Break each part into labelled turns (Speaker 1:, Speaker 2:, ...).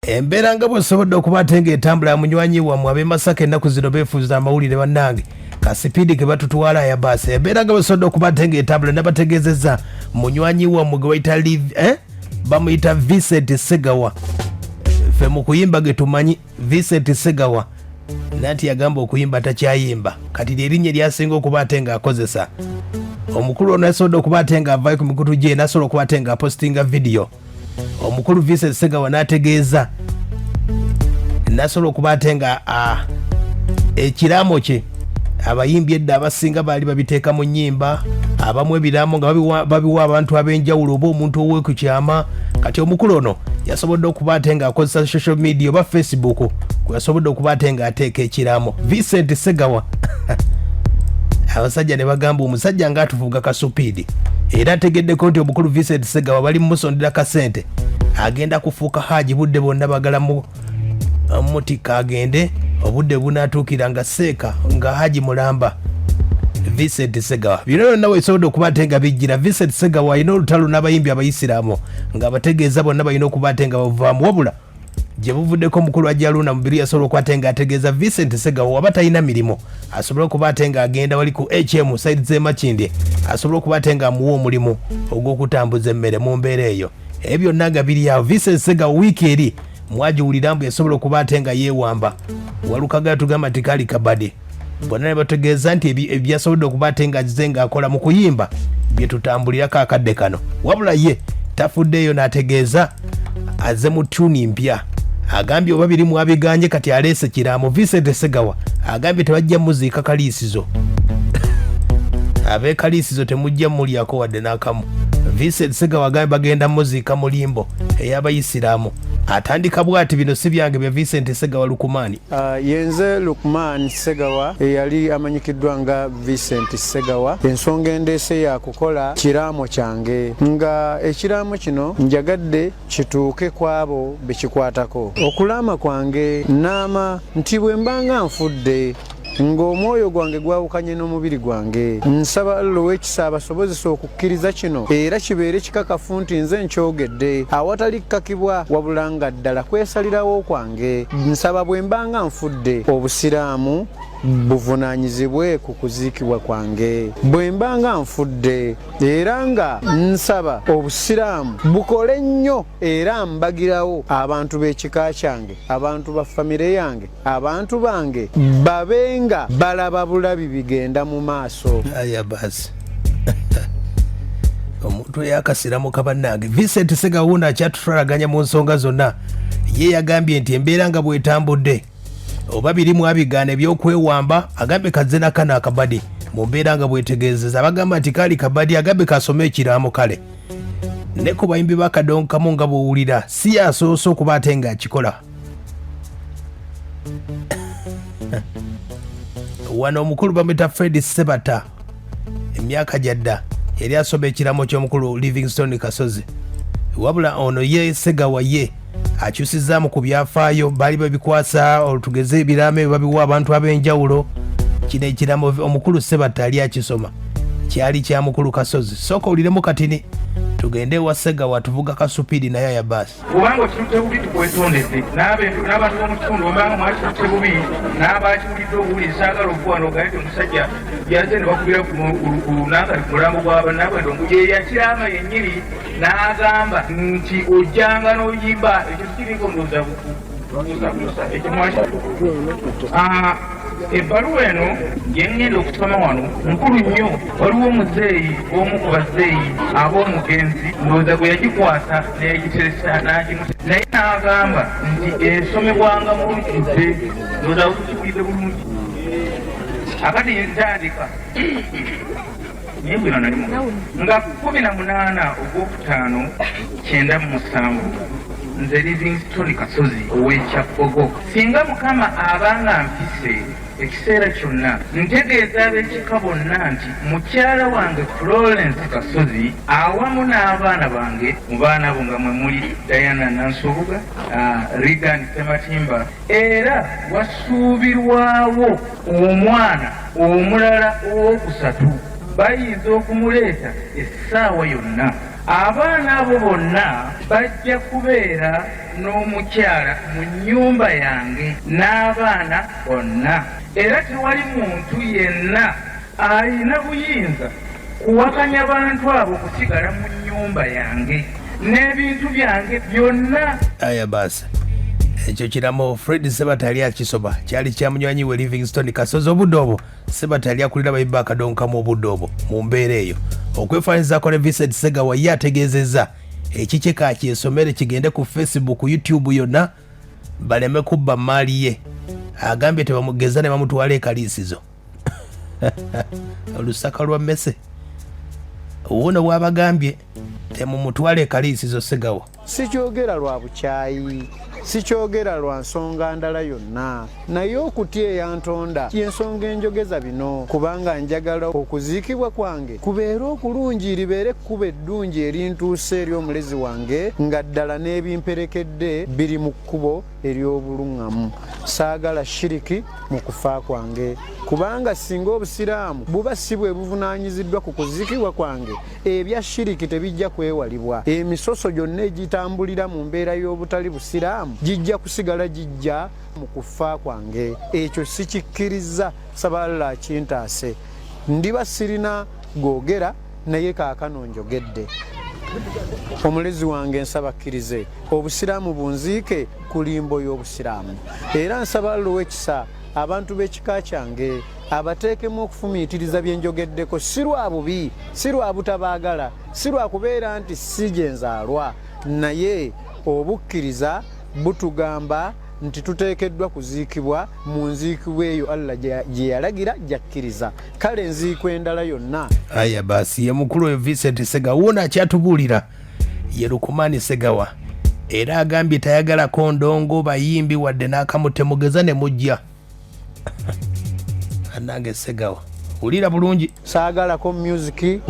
Speaker 1: Embeera nga bw'osobodde okuba ate ng'etambula munywanyi wammwe ab'e Masaka ennaku zino beefuuza amawulire bannange kasipiidi ke batutwala aya baasi. Embeera nga bw'osobodde okuba ate ng'etambula nabategeezezza munywanyi wammwe gwe bayita eh? Bamuyita Vincent Segawa, ffe mu kuyimba ge tumanyi Vincent Segawa, nanti yagamba okuyimba takyayimba, kati lyerinnya eryasinga okuba ate ng'akozesa. Omukulu ono yasobodde okuba ate ng'avaayo ku mikutu gye nasobola okuba ate ng'apositinga vidiyo. Omukulu Vincent Segawa n'ategeeza nasobola okuba ate nga ekiraamo kye abayimbi edda abasinga baali babiteeka mu nnyimba, abamu ebiraamo nga babiwa abantu ab'enjawulo oba omuntu ow'ekukyama. Kati omukulu ono yasobodde okuba ate ng'akozesa social media oba Facebook kwe yasobodde okuba ate ng'ateeka ekiraamo Vincent Segawa. Abasajja ne bagamba omusajja ng'atuvuga kasupiidi, era ategeddeko nti omukulu Vincent Segawa bali mumusondera kasente, agenda kufuuka haji. Budde bonna bagala mutikka agende, obudde bunaatuukira nga seeka nga haji mulamba Vincent Segawa. Bino byonna wesobodde okuba ate nga bijjira. Vincent Segawa alina olutalo n'abayimbi abayisiraamu ng'abategeeza bonna balina okuba ate nga bavaamu. Wabula gye buvuddeko omukulu Ajaluna Mubiru yasobola okuba ate ng'ategeeza Vincent Segawa waba talina mirimu asobole okuba ate ng'agenda wali ku HM side z'e Makindye, asobole okuba ate ng'amuwa omulimu ogw'okutambuza emmere. Mu mbeera eyo ebyo byonna nga biri awo, Vincent Segawa wiiki eri mwagiwulira mbu yasobola okuba ate nga yeewamba walukaga, tugamba nti kaali kabadi. Bonna ne bategeeza nti ebyasobodde okuba ate nga azze ng'akola mu kuyimba bye tutambulirako akadde kano. Wabula ye tafuddeeyo n'ategeeza azze mu tuni mpya. Agambye oba biri mwabiganye, kati aleese kiraamo. Vincent Segawa agambye tebajja muziika Kaliisizo, ab'e Kaliisizo temujja mulyako wadde n'akamu. Vincent Segawa agambye bagenda muziika mu limbo ey'abayisiraamu. Atandika bwati, bino si byange, bya Vincent Segawa Lukumaani.
Speaker 2: Yenze Lukman Segawa eyali amanyikiddwa nga Vincent Segawa. Ensonga endeese ya kukola kiraamo kyange, nga ekiraamo kino njagadde kituuke ku abo be kikwatako. Okulaama kwange naama nti bwe mbanga nfudde ng'omwoyo gwange gwawukanye n'omubiri gwange, nsaba Allah ow'ekisa abasobozesa okukkiriza kino era kibeere kikakafu nti nze nkyogedde awatali kukakibwa, wabula nga ddala kwesalirawo kwange. Nsaba bwe mbanga nfudde, Obusiraamu buvunaanyizibwe ku kuziikibwa kwange. Bwe mbanga nfudde era nga nsaba Obusiraamu bukole nnyo era mbagirawo abantu b'ekika kyange, abantu ba famire yange, abantu bange babe nga balaba bulabi bigenda mu maaso.
Speaker 1: Aya basi, omuntu eyakasiramuka bannange Vincent Segawuuna akyatutwalaganya mu nsonga zonna. Ye yagambye nti embeera nga bwetambudde oba birimu abigaana ebyokwewamba, agambye kazze nakano akabadi mu mbeera nga bwetegeezeza. Abagamba nti kaali kabadi, agambye kasome ekiraamo. Kale ne ku bayimbi bakadonkamu nga bwowulira si yasoose okuba ate ng'akikola. Wano omukulu bamwita Fred Sebata, emyaka gyadda yali asoma ekiramo ky'omukulu Livingstone Kasozi. Wabula ono ye Segawa ye akyusizaamu ku byafaayo baali babikwasa. Olutugeze ebiraamo ebyo babiwa abantu ab'enjawulo. Kino ekiramo omukulu Sebata yali akisoma kyali kya mukulu Kasozi. Sooka owuliremu katini tugende ewa Segawa tuvuga kasupidi naye aya baasi.
Speaker 3: Kubanga okitutte bubi tukwetondedde n'abantu b'omu kitundu, obanga mwakitutte bubi n'abakiwulidde obuwulizi. Saagala okuwa nogaye ti omusajja yazze ne bakubira nankali ku mulambo gwa bannaabwe ndongo ye yakiraama yennyini n'agamba nti ojjanga n'oyimba. Ekyo tukiriko ndowooza kubuusabuusa ekyo mwaki. Ebbaluwa eno gye ŋŋenda okusoma wano nkulu nnyo. Waliwo omuzeeyi, omu ku bazeeyi ab'omugenzi ndowooza gwe yagikwata n'eyagiteresa n'agimu, naye n'agamba nti esomebwanga mu lujjudde. Ndowooza tukiwulidde bulungi. Akati ntandika naye bwino nali nga 18 ogwokutaano 97, nze Livingstone Kasozi ow'ekyabbogo, singa Mukama abanga mpise ekiseera kyonna, ntegeeza ab'ekika bonna nti mukyala wange Florence Kasozi awamu n'abaana bange, mu baana abo nga mwe muli Diana Nansubuga, Regan Sematimba, era wasuubirwawo omwana omulala owookusatu, bayinza okumuleeta essaawa yonna. Abaana abo bonna bajja kubeera n'omukyala mu nnyumba yange n'abaana bonna, era tewali muntu yenna alina buyinza kuwakanya bantu abo kusigala mu nnyumba yange n'ebintu byange byonna.
Speaker 1: Aya basi, ekyo kiramo Fred Sebata yali akisoma, kyali kya munywanyi we Livingstone Kasozi. Obudde obwo Sebata yali akulira bayimba akadonkamu obudde obwo mu mbeera eyo. Okwefaanyizaako ne Vincent Segawa, ye ategeezezza ekikye kakyesomere kigende ku Facebook, YouTube yonna baleme kubba mmaali ye. Agambye tebamugeza ne bamutwala ekaliisizo olusaka lwa mmese. Wuuno bw'abagambye temumutwala ekaliisizo Segawa.
Speaker 2: Sikyogera lwa bukyayi, sikyogera lwa nsonga ndala yonna, naye okutya eyantonda y'ensonga enjogeza bino, kubanga njagala okuziikibwa kwange kubeere okulungi, libeere ekkubo eddungi erintuusa eri Omulezi wange, nga ddala n'ebimperekedde biri mu kkubo ery'obuluŋŋamu. Saagala shiriki mu kufa kwange, kubanga singa Obusiraamu buba si bwe buvunaanyiziddwa ku kuziikibwa kwange, ebya shiriki tebijja kwewalibwa. Emisoso gyonna egitambulira mu mbeera y'obutali Busiraamu gijja kusigala gijja mu kufa kwange. Ekyo sikikkirizza, nsaba Allah akintaase. Ndiba sirina googera, naye kaakano njogedde. Omulezi wange nsaba akkirize Obusiraamu bunziike ku limbo y'Obusiraamu. Era nsaba Allah ow'ekisa abantu b'ekika kyange abateekemu okufumiitiriza bye njogeddeko, si lwa bubi, si lwa butabaagala, si lwa kubeera nti si gye nzaalwa, naye obukkiriza butugamba nti tuteekeddwa kuziikibwa mu nziikibwa eyo Allah gye yalagira gy'akkiriza, kale enziikwa endala yonna.
Speaker 1: Aya basi, ye mukulu oyo Vincent Ssegawa wuuno akyatubuulira ye Lukumani Ssegawa, era agambye tayagalako ndongo bayimbi wadde n'akamutemugeza ne mujja. Anange Ssegawa, wulira bulungi.
Speaker 2: Saagalako music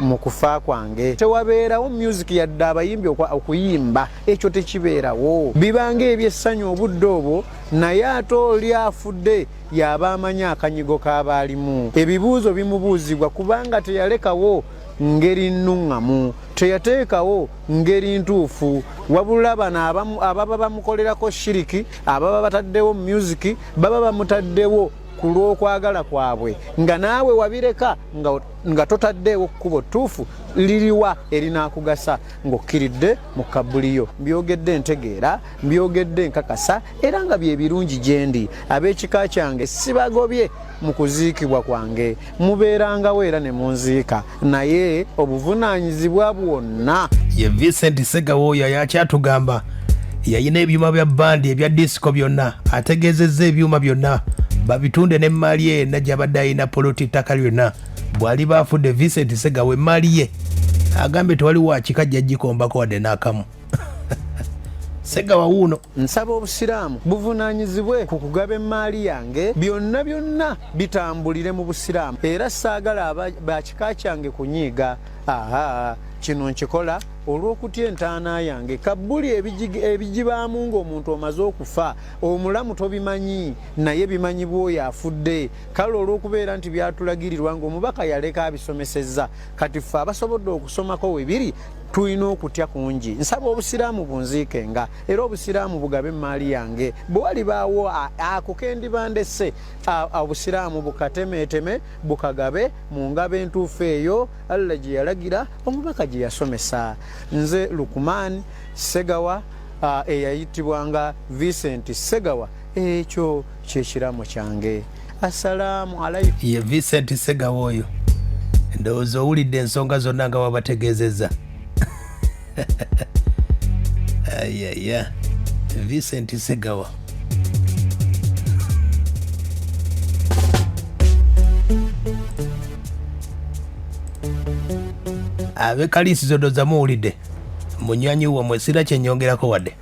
Speaker 2: mu kufa kwange, tewabeerawo music yadde abayimbi okuyimba, ekyo tekibeerawo. Bibanga eby'essanyu obudde obwo, naye ate oli afudde y'aba amanyi akanyigo k'aba alimu. Ebibuuzo bimubuuzibwa kubanga teyalekawo ngeri nnuŋŋamu, teyateekawo ngeri ntuufu, wabula bano ababa bamukolerako shiriki, ababa bataddewo music, baba bamutaddewo ku lw'okwagala kwabwe, nga naawe wabireka nga totaddeewo kkubo ttuufu liriwa erinaakugasa ng'okkiridde mu kabbuliyo. Mbyogedde ntegeera, mbyogedde nkakasa, era nga bye birungi gye ndi. Ab'ekika kyange sibagobye mu kuziikibwa kwange, mubeerangawo era ne munziika, naye obuvunaanyizibwa bwonna.
Speaker 1: Ye Vincent Ssegawa oyo yakyatugamba yalina ebyuma bya bbandi ebya disiko byonna, ategeezezza ebyuma byonna babitunde n'emmaali ye yenna gy'abadde alina, poloti, ttaka lyonna. Bw'aliba afudde Vincent Ssegawa, emmaali ye agambye tewali wakika jjajjikombako wadde n'akamu. Ssegawa wuuno.
Speaker 2: Nsaba Obusiraamu buvunaanyizibwe ku kugaba emmaali yange, byonna byonna bitambulire mu Busiraamu, era saagala ba kika kyange kunyiiga. Aha, kino nkikola olw'okutya entaana yange. Kabbuli ebigibaamu ng'omuntu omaze okufa, omulamu tobimanyi, naye bimanyibwa oyo afudde. Kale olw'okubeera nti byatulagirirwa ng'omubaka yaleka abisomesezza, kati ffe abasobodde okusomako we biri tulina okutya kungi. Nsaba Obusiraamu bunziikenga, era Obusiraamu bugabe emmaali yange. Bwe walibaawo ako ke ndiba ndese, Obusiraamu bukatemeeteme bukagabe mu ngabo entuufu eyo Allah gye yalagira, omubaka gye yasomesa. Nze Lukuman Ssegawa eyayitibwanga Vincent Ssegawa, ekyo kye kiramo kyange. Assalaamu alaikum.
Speaker 1: Ye Vincent Ssegawa oyo, ndowooza owulidde ensonga zonna nga wabategeezezza. Ayaya, Vincent Ssegawa. Ab'e Kaliisizo ndowooza muwulidde munywanyi wammwe, sira kye nyongerako wadde.